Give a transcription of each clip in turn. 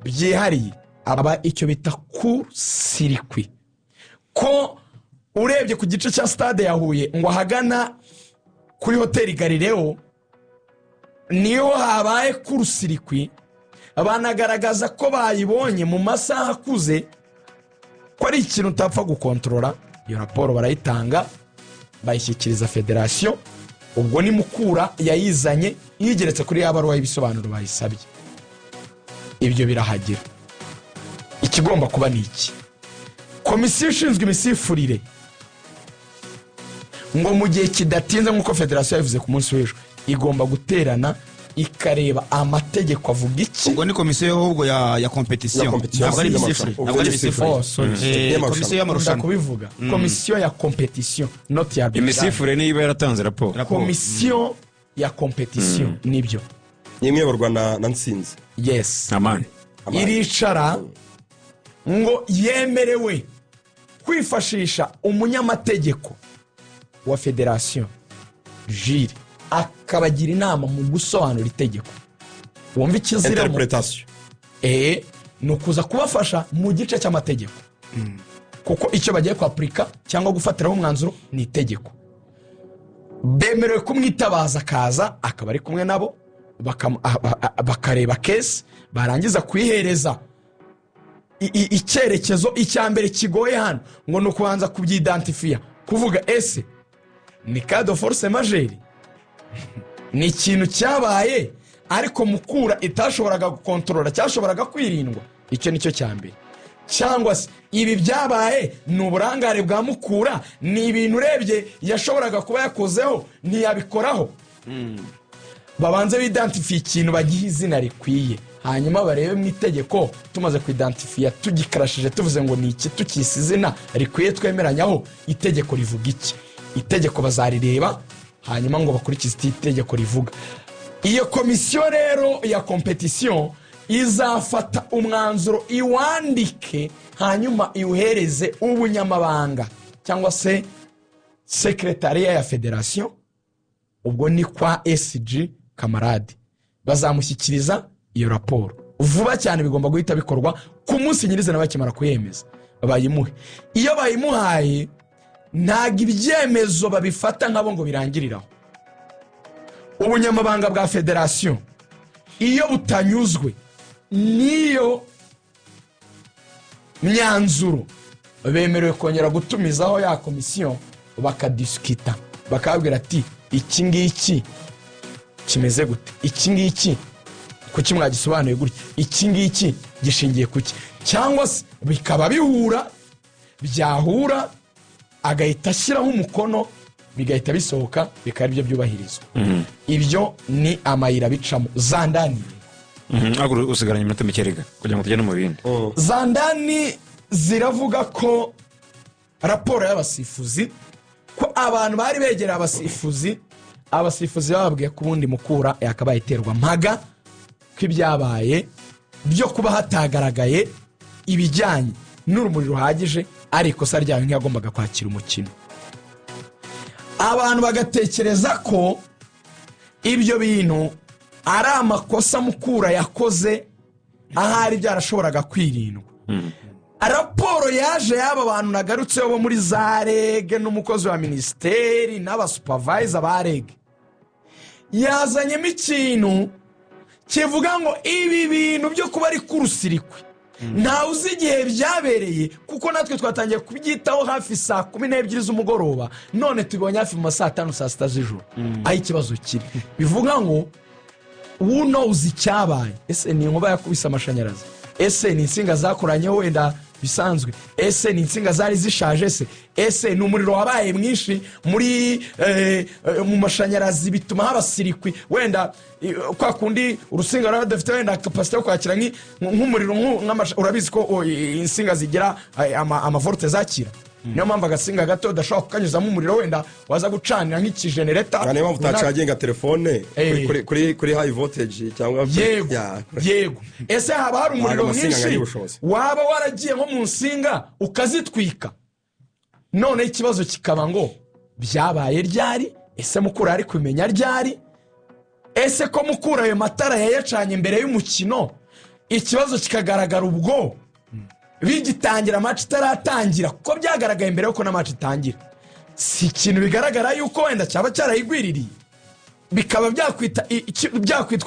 Byihariye aba icyo bita court-circuit, ko urebye ku gice cya stade ya Huye, ngo ahagana kuri hoteli Galileo niho habaye court-circuit. Banagaragaza ko bayibonye mu masaha akuze, ko ari ikintu utapfa gukontorora. Iyo raporo barayitanga, bayishyikiriza federasiyo. Ubwo ni Mukura yayizanye yigeretse kuri ya baruwa y'ibisobanuro bayisabye. Ibyo birahagera. Ikigomba kuba ni iki: komisiyo ishinzwe imisifurire, ngo mu gihe kidatinze, nk'uko federasiyo yabivuze ku munsi w'ejo, igomba guterana ikareba amategeko avuga iki. Ubwo ni komisiyo ahubwo ya compétition. Ya compétition, ntabwo ari y'amarushanwa. imisifurire, ntabwo ari imisifurire. Oh, sorry. Y'amarushanwa. Komisiyo Nkunda y'amarushanwa. kubivuga, komisiyo ya compétition, not ya arbitrage. Imisifurire niba yaratanze raporo. Raporo. Komisiyo ya compétition, nibyo. Ni imwe iyoborwa na Nsinzi. Yes. Amani. Amani. Iricara, ngo yemerewe kwifashisha umunyamategeko wa federasiyo Jire, akabagira inama mu gusobanura itegeko. Wumva ikiziramo? Interpretation. Ni ukuza kubafasha mu gice cy'amategeko, kuko icyo bagiye kwapurika cyangwa gufatiraho umwanzuro ni itegeko. Bemerewe kumwitabaza, akaza akaba ari kumwe nabo, bakareba case, barangiza kuyihereza icyerekezo. Icya mbere kigoye hano ngo ni ukubanza kubyidantifiya, kuvuga: ese ni cas de force majeure, ni ikintu cyabaye ariko Mukura itashoboraga gukontorora, cyashoboraga kwirindwa? Icyo ni cyo cya mbere. Cyangwa se ibi byabaye ni uburangare bwa Mukura, ni ibintu urebye yashoboraga kuba yakozeho ntiyabikoraho? Babanze bidantifiye ikintu, bagihe izina rikwiye, hanyuma barebe mu itegeko. Tumaze kuidantifiya, tugikarashije, tuvuze ngo ni iki, tukise izina rikwiye, twemeranyaho, itegeko rivuga iki? Itegeko bazarireba, hanyuma ngo bakurikize icyo itegeko rivuga. Iyo komisiyo rero ya compétition izafata umwanzuro, iwandike, hanyuma iwuhereze ubunyamabanga cyangwa se secrétariat ya federasiyo. Ubwo ni kwa SG Kamarade. Bazamushyikiriza iyo raporo vuba cyane. Bigomba guhita bikorwa ku munsi nyirizina bakimara kuyemeza, bayimuhe. Iyo bayimuhaye, ntabwo ibyemezo babifata nkabo ngo birangiriraho. Ubunyamabanga bwa federasiyo iyo butanyuzwe n'iyo myanzuro, bemerewe kongera gutumizaho ya komisiyo, bakadisikita, bakababwira ati: "Iki ngiki kimeze gute? Iki ngiki kuki mwagisobanuye gutya? Iki ngiki gishingiye kuki?" Cyangwa se bikaba bihura, byahura agahita ashyiraho umukono, bigahita bisohoka, bikaba aribyo byubahirizwa. Ibyo ni amayira bicamo zandani. Ariko usigaranye iminota mike rega kugira ngo tujye no mu bindi. Zandani ziravuga ko raporo y'abasifuzi, ko abantu bari begereye abasifuzi, abasifuzi bababwiye ko ubundi Mukura yakabaye iterwa mpaga, ko ibyabaye byo kuba hatagaragaye ibijyanye n'urumuri ruhagije ari ikosa ryayo, ntiyagombaga kwakira umukino. Abantu bagatekereza ko ibyo bintu ari amakosa Mukura yakoze, ahari byarashoboraga kwirindwa. Raporo yaje y'aba bantu nagarutseho bo muri za REG n'umukozi wa minisiteri n'aba supervisor ba REG, yazanyemo ikintu kivuga ngo ibi bintu byo kuba ari court-circuit, ntawe uzi igihe byabereye, kuko natwe twatangiye kubyitaho hafi saa 12 z'umugoroba, none tubibonye hafi mu ma saa 5, saa 6 z'ijoro, aho ikibazo kiri. Bivuga ngo who knows icyabaye? Ese ni inkuba yakubise amashanyarazi? Ese ni insinga zakoranyeho wenda bisanzwe? Ese ni insinga zari zishaje? Se ese ni umuriro wabaye mwinshi muri mu mashanyarazi bituma haba circuit? Wenda kwa kundi urusinga ruba rudafite wenda capacité yo kwakira nk'umuriro urabizi ko insinga zigira ama volt zakira. Niyo mpamvu agasinga gato udashobora kukanyuzamo umuriro, wenda waza gucanira nk'ikijenereta. Niyo mpamvu utacaginga telefone kuri high voltage cyangwa Yego. Yego. Ese haba hari umuriro Ntabwo amasinga mwinshi anganya ubushobozi. waba waragiye nko mu nsinga ukazitwika? None ikibazo kikaba ngo byabaye ryari? Ese Mukura ari kumenya ryari? Ese ko Mukura ayo matara yayacanye mbere y'umukino? Ikibazo kikagaragara ubwo bigitangira, match itaratangira, kuko byagaragaye mbere yuko na match itangira. Si ikintu bigaragara yuko wenda cyaba cyarayigwiririye, bikaba byakwitwa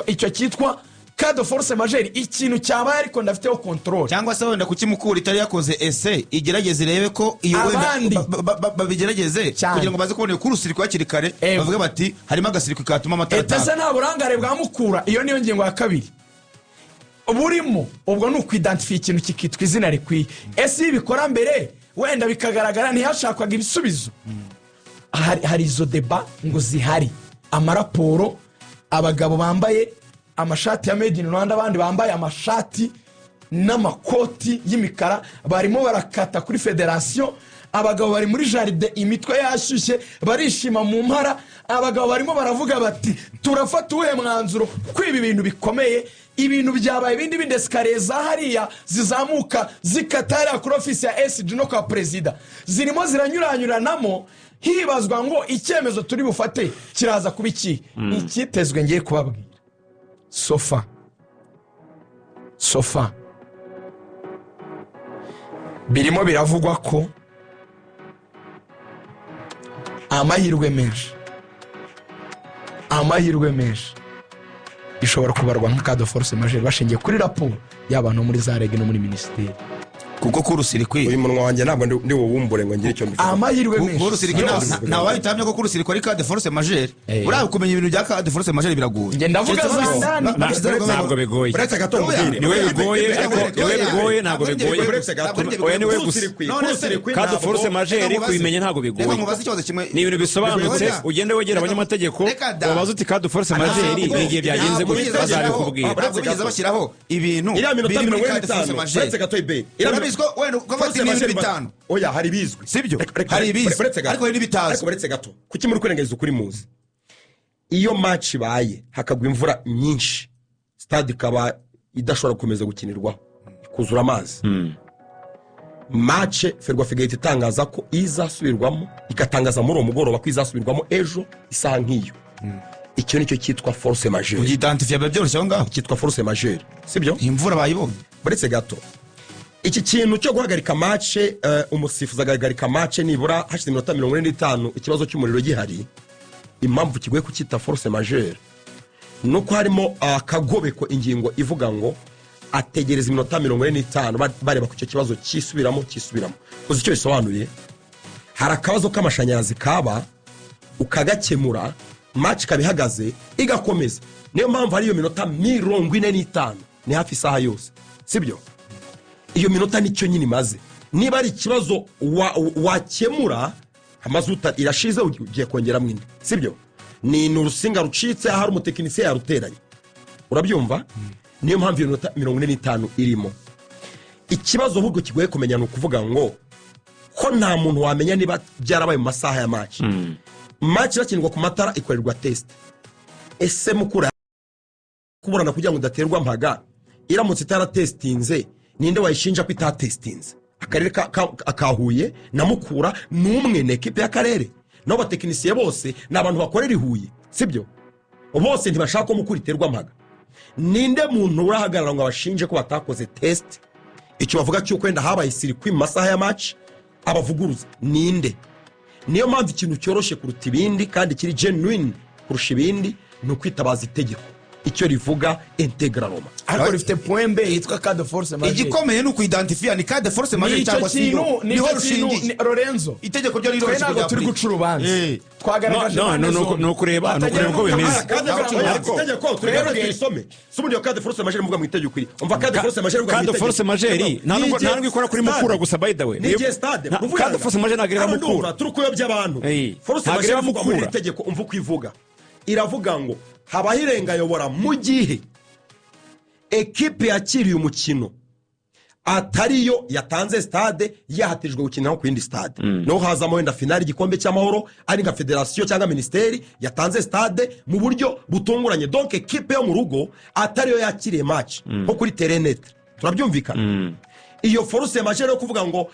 icyo cyitwa cas de force majeure, ikintu cyabaye ariko ndafiteho contrôle. Cyangwa se wenda kuki Mukura itari yakoze ese igerageze irebe ko iyo wenda Abandi. babigerageze Cyane. kugira ngo baze kubona iyo court-circuit hakiri kare, bavuge bati harimo agacircuit katuma amatara Etese ataka. nta burangare bwa Mukura. Iyo niyo ngingo ya kabiri burimo. Ubwo ni ukwidantifiya ikintu kikitwa izina rikwiye. Ese iyo ibikora mbere wenda bikagaragara, ntihashakwaga ibisubizo? Hari izo débats ngo zihari, amaraporo, abagabo bambaye amashati ya Made in Rwanda, abandi bambaye amashati n'amakoti y'imikara barimo barakata kuri federasiyo. Abagabo bari muri jardin, imitwe yashyushye, barishima mu mpara. Abagabo barimo baravuga bati: "Turafata uwuhe mwanzuro ko ibi bintu bikomeye, ibintu byabaye ibindi bindi?" Escalier za hariya zizamuka zikata hariya kuri ofisi ya SG no kwa perezida zirimo ziranyuranyuranamo, hibazwa ngo icyemezo turi bufate kiraza kuba iki. Icyitezwe ngiye kubabwira, so far birimo biravugwa ko amahirwe menshi bishobora kubarwa nka cas de force majeure, bashingiye kuri raporo y'abantu muri za REG no muri minisiteri. Kuko court-circuit Uyu munwa wanjye ntabwo ndi buwumbure ngo ngire icyo mbivuga. Amahirwe menshi. Court-circuit Yose. nta wahitamye ko court-circuit ari cas de force majeure. Buriya kumenya ibintu bya cas de force majeure biragoye. Njye ndavuga Keretse za ndani. Ntabwo bigoye. Uretse gato mubwire. Niwe bigoye, ariko niwe bigoye, ntabwo bigoye. Uretse gato. Oya, niwe gusa. None se Cas de force majeure kuyimenya ntabwo Reka bigoye. nkubaze ikibazo kimwe. Ni ibintu bisobanutse. Oya. Ugende wegera abanyamategeko, Reka da. wabaza uti cas de force majeure ni igihe byagenze Ntabwo gutya, bigeze bazabikubwira. Ntabwo bigeze bashyiraho ibintu Iriya minota biri muri 45, cas de force majeure. Uretse gato ibe. Urabizi ko wenda ukavuga ati ni ibintu 5. Oya, hari ibizwi. Sibyo? Hari ibizwi. Uretse gato. Ariko hari n'ibitazwi. Ariko uretse gato, kuki muri kwirengagiza ukuri muzi? Iyo match ibaye hakagwa imvura nyinshi, stade ikaba idashobora gukomeza gukinirwaho, ikuzura amazi, match FERWAFA igahita itangaza ko izasubirwamo, igatangaza muri uwo mugoroba ko izasubirwamo ejo isaha nk'iyo, icyo nicyo cyitwa force majeure. Kugidantifiya biba byoroshye aho ngaho. Cyitwa force majeure, sibyo? Imvura bayibonye. Uretse gato, iki kintu cyo guhagarika match, umusifuzi agahagarika match nibura hashize iminota 45 ikibazo cy'umuriro gihari, impamvu kigoye kucyita force majeure ni uko harimo akagobeko, ingingo ivuga ngo ategereza iminota 45 bareba ko icyo kibazo cyisubiramo. Uzi icyo bisobanuye? Hari akabazo k'amashanyarazi kaba, ukagakemura, match ikaba ihagaze igakomeza. Niyo mpamvu hari iyo minota 45, ni hafi isaha yose, sibyo? Iyo minota nicyo nyine imaze. Niba ari ikibazo wakemura, amazuta irashize, ugiye kongeramo indi, sibyo? Ni urusinga rucitse, ahari umutekinisiye yaruteranye, urabyumva? Niyo mpamvu iyo minota 45 irimo. Ikibazo ahubwo kigoye kumenya ni ukuvuga ngo ko nta muntu wamenya niba byarabaye mu masaha ya match. Match irakinirwa ku matara, ikorerwa test. Ese Mukura kuburana kugira ngo udaterwa mpaga, iramutse itaratesitinze, ninde wayishinja ko itatesitinze? Akarere ka Huye na Mukura ni umwe, ni ekipe y'akarere, nabo batekinisiye bose ni abantu bakorera i Huye, sibyo? Bose ntibashaka ko Mukura iterwa mpaga. Ninde muntu urahagarara ngo abashinje ko batakoze test? Icyo bavuga cy'uko wenda habaye circuit mu masaha ya match, abavuguruza ninde? Niyo mpamvu ikintu cyoroshye kuruta ibindi kandi kiri genuine kurusha ibindi ni ukwitabaza itegeko icyo rivuga intégralement. Ariko rifite point B yitwa cas de force majeure. Igikomeye ni ukuyidantifiya ni cas de force majeure Nicyo cyangwa si yo. kintu, Niho nicyo kintu rushingiye. Lorenzo, Itegeko ryo twe riroroshye ntabwo turi kuryapurika. guca urubanza. Twagaragaje No, no, impande no, zombi. ni ukureba uko bimeze. Itegeko turebe, turisome. Si ubundi iyo cas de force majeure muvuga mu itegeko iri, umva, cas de force majeure ivuga mu Cas de itegeko. force majeure nta nubwo ikora kuri Mukura gusa, by the way. Ni igihe stade Cas de force majeure ntabwo ireba Hano Mukura. ndumva turi kuyobya abantu. Force Ntabwo majeure ireba ivugwa muri Mukura. iri tegeko, umva uko ivuga, iravuga ngo habaho irengayobora mu gihe ekipe yakiriye umukino atariyo yatanze stade, yahatirijwe gukiniraho ku yindi stade. Niho hazamo wenda finale igikombe cy'amahoro, ari nka federasiyo cyangwa minisiteri yatanze stade mu buryo butunguranye, donc ekipe yo mu rugo atariyo yakiriye match, nko kuri terrain neutre. Turabyumvikana? Iyo force majeure yo kuvuga ngo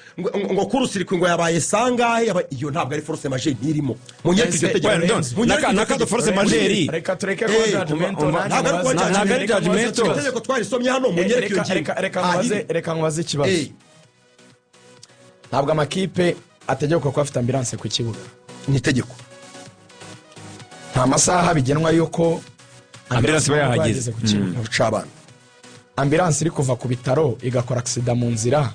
court-circuit ngo yabaye sangahe, iyo ntabwo ari force majeure, ntirimo. Munyereke iryo Ese- tegeko. Well, don't. Munyereke iryo Na cas de tegeko. force majeure. Reka tureke kuba judgmental, nanjye Ntabwo ari kuba nkubaze- Ntabwo ari reka nkubaze judgmental. ikibazo. Itegeko twarisomye hano, munyereke iyo Reka- ngingo. reka nkubaze. Ahiri. Reka nkubaze ikibazo. Ntabwo amakipe ategekwa kuba afite ambulance ku kibuga? Ni itegeko. Nta masaha bigenwa yuko Ambulance iba yahageze. yageze ku kibuga? Buca abana. Ambulance iri kuva ku bitaro igakora accident mu nzira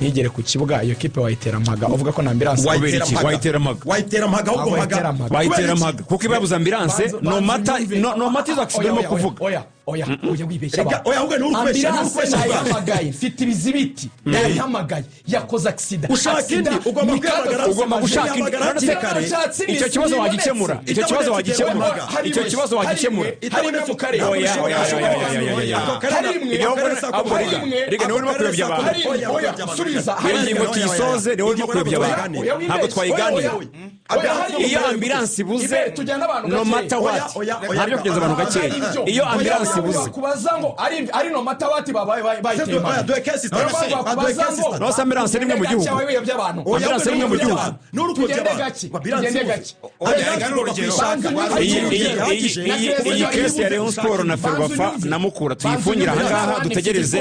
ntigere ku kibuga, iyo kipe wayitera mpaga uvuga ko na ambulance? Kubera Wayitera iki? mpaga. Wayitera mpaga. Wayitera mpaga ahubwo. Ntabwo Mpaga. wayitera mpaga. Bayitera mpaga kuko iba yabuze ambulance. Banza No matter unyumve. no matter izo accident Oya, urimo oya, kuvuga. Oya, oya, oya, wibeshya Rega, abantu. oya, ahubwo ni uri kubeshya, ni uri Ambulance kubeshya. nayihamagaye, mfite ibizibiti, nayihamagaye, yakoze accident. Ushaka indi, ugomba kuyihamagara. Ugomba gushaka indi. Uyihamagara None se hakiri kare. icyo kibazo wagikemura, icyo kibazo wagikemura, icyo kibazo wagikemura. Itabonetse. Mu karere. Oya, oya, oya, oya, oya, oya, oya. Ako karere- Hari imwe- ako karere si ako Ahubwo Riga. Riga, Riga, niwe urimo kuyobya abantu. Hari imwe- oya, subiza. Iyo Hari ngingo imwe- tuyisoze, niwe urimo kuyobya abantu. Oya, wibeshye. Ntabwo twayiganira. Oya, oya, oya. Iyo ambulance ibuze, Ibe, tujyane abantu no gakeya. matter what, Oya, oya, oya. ntabyo kugeza abantu gakeya. Ari ibyo. Iyo ambulance Oya, ibuze, kubaza ngo ari no matter what babaye bayiteye Oya, mpaga. duhe case study. Niyo mpamvu Oya, duhe bakubaza case ngo- study. No, se ambulance ni imwe mu gihugu. Tugende gake, wibeshya abantu. Oya, Ambulance ni imwe mu gihugu. Ni uri kuyobya Tugende abantu. gake, Ambulance tugende ibuze. gake. Oya, reka ni urugero. Banza Iyi case ya Rayon Sport na Ferwafa na Mukura tuyifungire ahangaha, dutegereze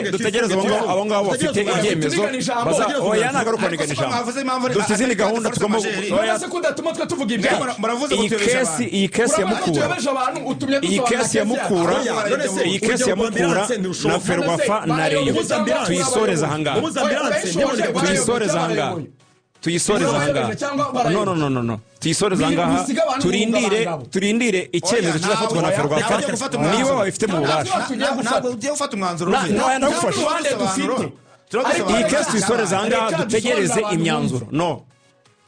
abo ngabo bafite ibyemezo baza. Oya, ntabwo ari ukunigana ijambo. Mwavuze impamvu Dufite izindi gahunda force tugomba majeure. Oya, None se ko udatuma twe tuvuga ibyacu? Muravuze ngo iyi tuyobeje case abantu. iyi case ya Urabona ko Mukura, tuyobeje abantu, utumye iyi dusobanura case ya case yacu. Mukura, Oya, none se iyi case ya urugero rwa Mukura ambulance na ntirushoboka. Ferwafa na Rayon tuyisoreze ahangaha. Ubuze ambulance, ntiboneke ku Tuyisoreze ahangaha, tuyisoreze ahangaha. No, no, no, no, no, tuyisoreze ahangaha, turindire icyemezo Oya, kizafatwa na nawe- Ferwafa nawe ugiye gufata umwanzuro. niba babifite mu bubasha. Ntabwo ugiye gufata umwanzuro. Na- Ruve. no, ndagufasha. Ruhande dufite. Iyi case tuyisoreze ahangaha, Reka dutegereze dusobanure imyanzuro. No.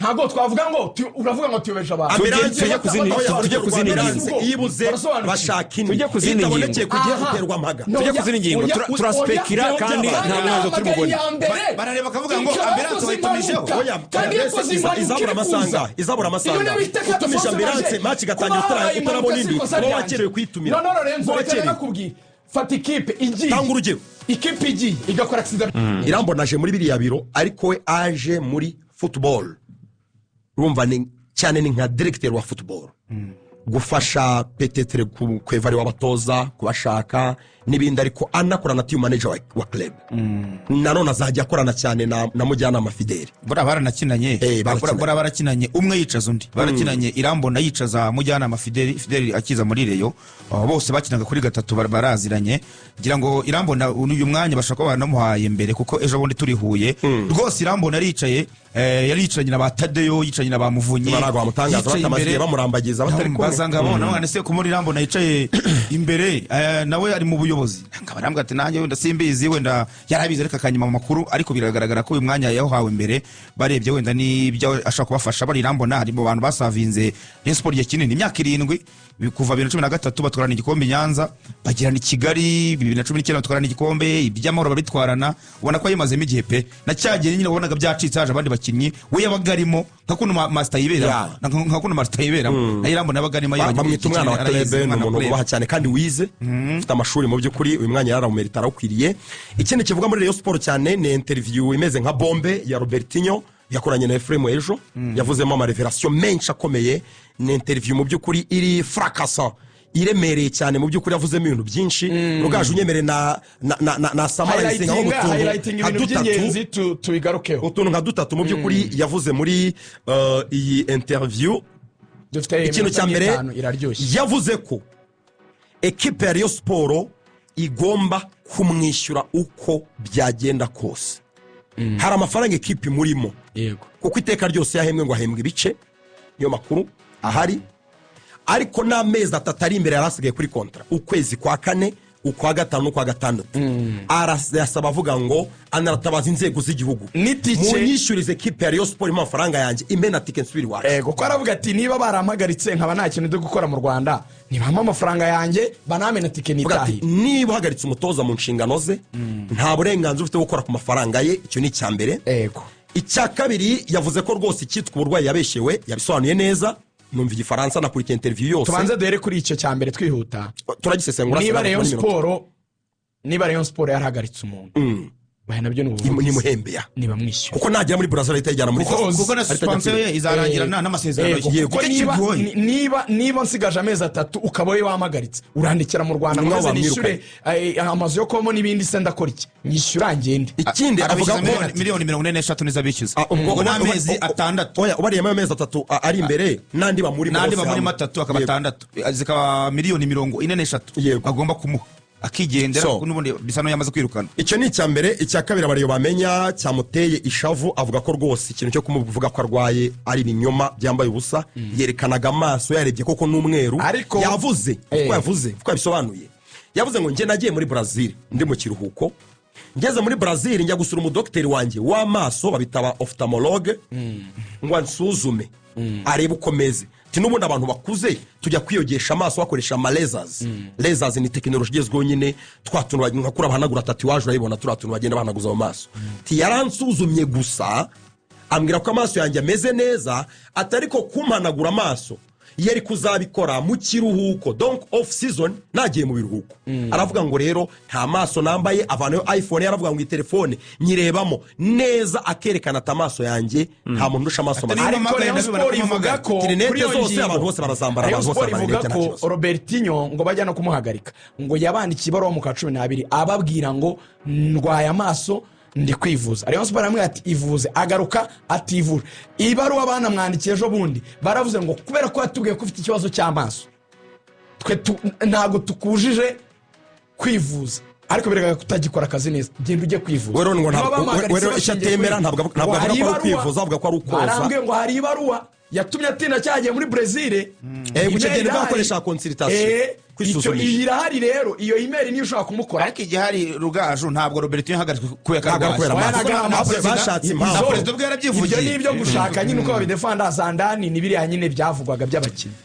Ntabwo twavuga ngo uravuga ngo tuyobeje abantu. Tujye ku zindi- Oya, tujye ku zindi ambulance ngingo. iyo ibuze Barasobanukiwe. bashaka indi. Tujye ku zindi Itabonekeye ngingo. ku gihe Aha. guterwa mpaga. No, Tujye ku zindi ngingo. oya, Turaspekira oya, kandi oya, nta mwanzuro turi bubone. iya mbere. Barareba bakavuga ngo Ikaba ambulance yakoze bayitumijeho. impanuka. Oya, Kandi oya, yakoze impanuka izabura iri kuza. amasanga, izabura amasanga. Iyo niyo bita Utumije force ambulance, majeure. match igatangira Kuba habaye utarabona impanuka indi, si ikosa uba ryanjye. wakerewe kuyitumira. No, no, Lorenzo, Uba reka wakerewe. nakubwira. Fata ikipe igiye. Tanga urugero. Ikipe igiye igakora accident. Irambona aje muri biriya biro, ariko we aje muri football, urumva ni cyane ni nka directeur wa football, gufasha peut-être kwevaluer abatoza, kubashaka n'ibindi, ariko anakorana na team manager wa club. Nanone azajya akorana cyane na Mujyanama Fidele. Buriya baranakinanye. Barakinanye. Buriya barakinanye, umwe yicaza undi. Barakinanye, Irambona yicaza Mujyanama Fideli, Fideli akiza muri Rayon. Bose bakinaga kuri gatatu, baraziranye. Ngira ngo Irambona uyu mwanya bashobora kuba banamuhaye mbere, kuko ejo bundi turi Huye rwose Irambona aricaye, yari yicaranye na ba Tadeyo, yicaranye na ba Muvunyi. Ntabwo bamutangaza, Yicaye batamaze imbere. igihe bamurambagiza batari kumwe. Basanga babona mwana se ko muri Irambona yicaye imbere, nawe ari mu buyobozi. Akaba arambwira ati nanjye wenda simbizi, wenda yarabizi ariko akanyima mu makuru, ariko biragaragara ko uyu mwanya yawuhawe mbere, barebye wenda n'ibyo ashobora kubafasha. Bari Irambona ari mu bantu basavinze Rayon Sport igihe kinini, imyaka 7, kuva 2013 batwarana igikombe i Nyanza, bagirana i Kigali 2019 batwarana igikombe iby'amahoro, babitwarana. Ubona ko yimazemo igihe pe, na cya gihe nyine wabonaga byacitse haje abandi bakinnyi, we yabaga arimo nka kuno Master yiberamo, nka kuno Master yiberamo, na Irambona yabaga arimo. Bamwita umwana wa Arayizi, club, ni umwana wa umuntu club. wubaha cyane kandi wize, ufite amashuri. Mu by'ukuri uyu mwanya yarawumerita, arawukwiriye. Ikindi kivuga muri Rayon Sport cyane ni interview imeze nka bombe ya Robertinho yakoranye na Efuremu ejo, yavuzemo ama révélations menshi akomeye. Ni interview mu by'ukuri iri fracassant, iremereye cyane. Mu by'ukuri yavuzemo ibintu byinshi. Rugaju, unyemere na summarizinga nko mu tuntu Highlighting nka ibintu dutatu. by'ingenzi, tubigarukeho. Utuntu nka dutatu mu by'ukuri yavuze muri iyi interview. Dufite Ikintu iminota cya mbere, nk'itanu, iraryoshye. yavuze ko ekipe ya Rayon Sport igomba kumwishyura uko byagenda kose. Hari amafaranga ekipe imurimo, kuko iteka ryose yahembwe ngo ahembwe ibice, niyo makuru ahari. Ariko n'amezi 3 ari imbere yari asigaye kuri contrat, ukwezi kwa kane, ukwa gatanu n'ukwa gatandatu, arasaba avuga ngo anaratabaza inzego z'igihugu: N'itike. "Munyishyurize ekipe ya Rayon Sport impa amafaranga yanjye, imena tike nsubire iwacu." Kuko aravuga ati niba barampagaritse nkaba nta kintu ndi gukora mu Rwanda, ntibampe amafaranga yanjye, banamena tike Avuga ati, nitahire. Niba uhagaritse umutoza mu nshingano ze, nta burenganzira ufite bwo gukora ku mafaranga ye. Icyo ni icya mbere. Icya kabiri, yavuze ko rwose icyitwa uburwayi yabeshewe, yabisobanuye neza. Numva igifaransa, nakurikiye interview yose. Tubanze duhere kuri icyo cya mbere twihuta. Turagisesengura. Niba Sinabwo Rayon muri minota. Sport, niba Rayon Sport yarahagaritse umuntu Bahe nabyo ni ubuvugizi. Nimuhembe ya Nibamwishyura. Kuko nagera muri Brazil ahita yijyana muri Kuko na ahita ajya suspension ye izarangira n'amasezerano ye. Yego, kuko Nicyo niba kigoye. niba nsigaje amezi 3 ukaba wowe wampagaritse, urandikira mu Rwanda Ni ngo nkaho maze nishyure amazu yo kubamo n'ibindi, se ndakora iki? Nyishyura ngende. Ikindi avuga Arabishyuza ko miliyoni 43 nizo abishyuza. Ah, ubwo Ubwo ni amezi 6. Oya, ubariyemo ayo mezi 3 ari imbere n'andi bamurimo N'andi bose bamurimo hamwe. 3 akaba Yego. 6, zikaba miliyoni 43 Yego. agomba kumuha akigendera, So. kuko n'ubundi bisa n'aho yamaze kwirukana. Icyo ni icya mbere. Icya kabiri abariyo bamenya cyamuteye ishavu, avuga ko rwose ikintu cyo kumuvuga ko arwaye ari ibinyoma byambaye ubusa. Yerekanaga amaso, yarebye koko n'umweru. Yavuze uko yavuze, uko yabisobanuye, yavuze ngo njye nagiye muri Brazil ndi mu kiruhuko, ngeze muri Brazil njya gusura umudogiteri wanjye w'amaso, babitaba ophtalmologue, ngo ansuzume arebe uko meze. Ati n'ubundi abantu bakuze tujya kwiyogesha amaso bakoresha ama lasers. Lasers ni tekinoloji igezweho nyine, twa tuntu nka kuriya bahanagura tatouage, urayibona, turiya tuntu bagenda bahanaguza mu maso. Ati yaransuzumye gusa ambwira ko amaso yanjye ameze neza, atari ko kumpanagura amaso yari kuzabikora mu kiruhuko, donc off season, nagiye mu biruhuko. Aravuga ngo rero nta maso nambaye. Avanayo iPhone, yaravuga ngo iyi telefone nyirebamo neza, akerekana ati amaso yanjye nta muntu urusha amaso Ati mazima. niba Ariko Rayon ndabibona Sport ko ivuga mpamagaye. ko Rinete kuri iyo zose, ngingo, abantu bose barazambara, Rayon abantu bose Sport bambara ivuga rinete, nta ko kibazo. Robertinho ngo bajya no kumuhagarika, ngo yabandikiye ibaruwa mu kwa 12 ababwira ngo ndwaye amaso ndi kwivuza. Rayon Sport aramubwira ati ivuze, agaruka ativura. Ibaruwa banamwandikiye ejo bundi baravuze ngo kubera ko yatubwiye ko ufite ikibazo cy'amaso, twe ntabwo tukujije kwivuza, ariko biragaragara ko utagikora akazi neza, genda ujye kwivuza. We rero ngo Niba bamuhagaritse we rero icyo bashingiye atemera kuri- ntabwo ngo avuga hari ko ari ibaruwa- ukwivuza, avuga ko ari ukoza. Barambwiye ngo hari ibaruwa yatumye atinda cyagiye muri Brezil. Guca Email agenda irahari. akoresha consultation, kwisuzumisha. Iyi irahari rero, iyo email niyo ushobora kumukora. Ariko igihari, Rugaju, ntabwo Robertinho yahagaritswe kubera ko Ntabwo ari kubera arwaye. amaso. Kuko na Ahubwo perezida- bashatse na impamvu. perezida ubwe yarabyivugiye. Ibyo ni ibyo gushaka nyine uko babidefanda zandani, ni biriya nyine byavugwaga by'abakinnyi.